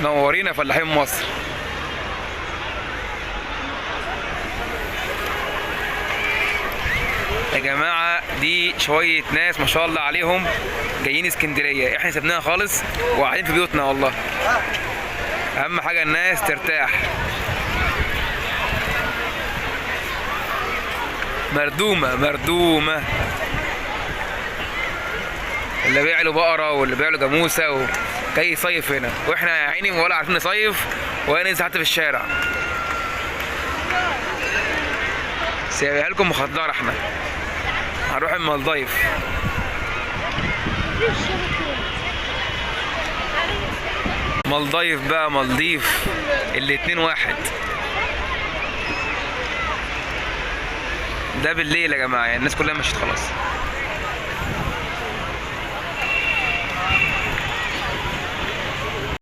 منورين يا فلاحين مصر. يا جماعة دي شوية ناس ما شاء الله عليهم جايين اسكندرية، احنا سيبناها خالص وقاعدين في بيوتنا والله. اهم حاجة الناس ترتاح. مردومة مردومة، اللي بيع له بقرة واللي بيع له جاموسة وجاي يصيف هنا، واحنا يا عيني ولا عارفين نصيف ولا ننزل حتى في الشارع. سيبها لكم مخدرة، احنا هنروح المالديف. مالديف بقى مالديف، الاتنين واحد. ده بالليل يا جماعة، يعني الناس كلها مشيت خلاص.